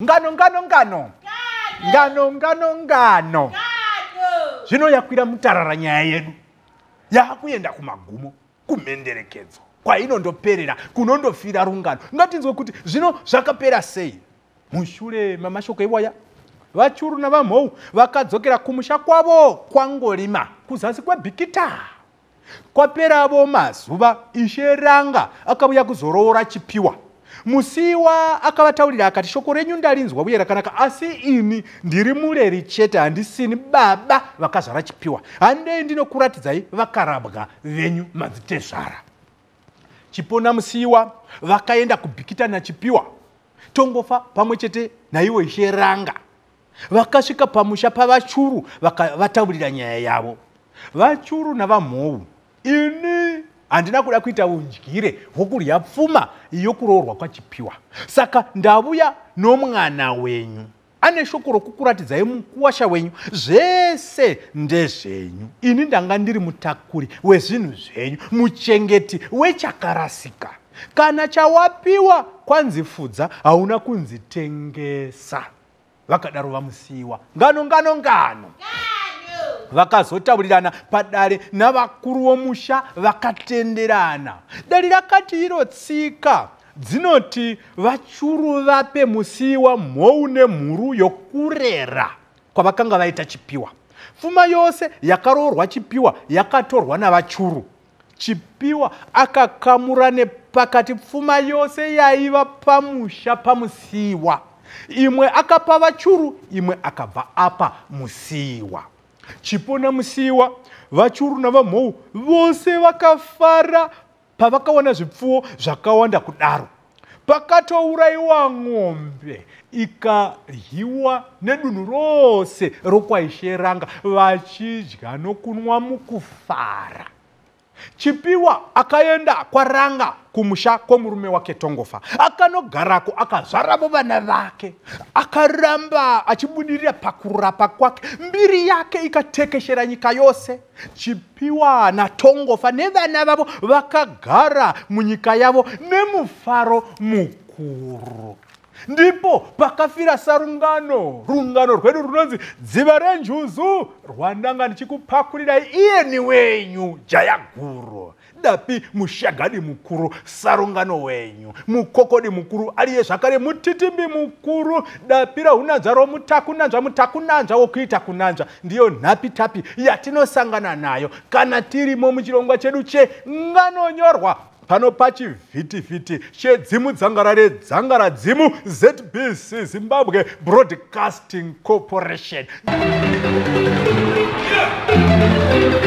Ngano, ngano, ngano. Ngano, ngano, ngano. Zvino yakwira mutarara nyaya yedu. Yakuenda kumagumo, kumhenderekedzo, kwainondoperera, kunondofira rungano. Ngatinzwe kuti zvino zvakapera sei. Mushure mamashoko iwaya, VaChuru naVaMhou vakadzokera kumusha kwavo kwaNgorima, kuzasi kweBikita. Kwaperavo mazuva, Ishe Ranga akauya kuzoroora Chipiwa. Musiiwa akavataurira akati, Shoko renyu ndarinzwa uye rakanaka, asi ini ndiri mureri chete, handisini baba vakazvara Chipiwa. Handei ndinokuratidzai vakarabwa venyu madzitezvara. Chipo naMusiiwa vakaenda kuBikita naChipiwa, Tongofa pamwe chete naivo Ishe Ranga. Vakasvika pamusha paVaChuru vakavataurira nyaya yavo. VaChuru naVaMhou, ini handina kuda kuita undyire hwokurya pfuma yokuroorwa kwaChipiwa. Saka ndavuya nomwana wenyu. Ane shoko rokukuratidzai mukuwasha wenyu. Zvese ndezvenyu. Ini ndanga ndiri mutakuri wezvinhu zvenyu, muchengeti wechakarasika. Kana chawapiwa kwanzi fudza, hauna kunzi tengesa. Vakadaro VaMusiiwa. Ngano, ngano, ngano. Vakazotaurirana padare navakuru vomusha vakatenderana. Dare rakati iro tsika dzinoti VaChuru vape Musiiwa mhou nemhuru yokurera kwavakanga vaita Chipiwa. Pfuma yose yakaroorwa Chipiwa yakatorwa naVaChuru. Chipiwa akakamura nepakati pfuma yose yaiva pamusha paMusiiwa. Imwe akapa VaChuru, imwe akabva apa Musiiwa. Chipo naMusiiwa, VaChuru naVaMhou vose vakafara pavakawana zvipfuwo zvakawanda kudaro. Pakatouraiwa n'ombe ikadyiwa nedunhu rose rokwaIshe Ranga vachidya nokunwa mukufara. Chipiwa akaenda kwaRanga kumusha kwomurume wake Tongofa. Akanogarako akazvaravo vana vake. Akaramba achibudirira pakurapa kwake, mbiri yake ikatekeshera nyika yose. Chipiwa naTongofa nevana vavo vakagara munyika yavo nemufaro mukuru. Ndipo pakafira sarungano, rungano rwedu runonzi Dziva reNjuzu, rwandanga ndichikupakurirai iyeni wenyu jaya guru, Dapi mushagadi mukuru, sarungano wenyu, mukokodi mukuru, ariye zvakare mutitimbi mukuru, dapi rahunanzva romutakunanzva, mutakunanzva wokuita kunanzva. Ndiyo nhapitapi yatinosangana nayo kana tirimo muchirongwa chedu chenganonyorwa pano pachivhitivhiti chedzimu dzangara redzangara dzimu ZBC, Zimbabwe Broadcasting Corporation. Yeah.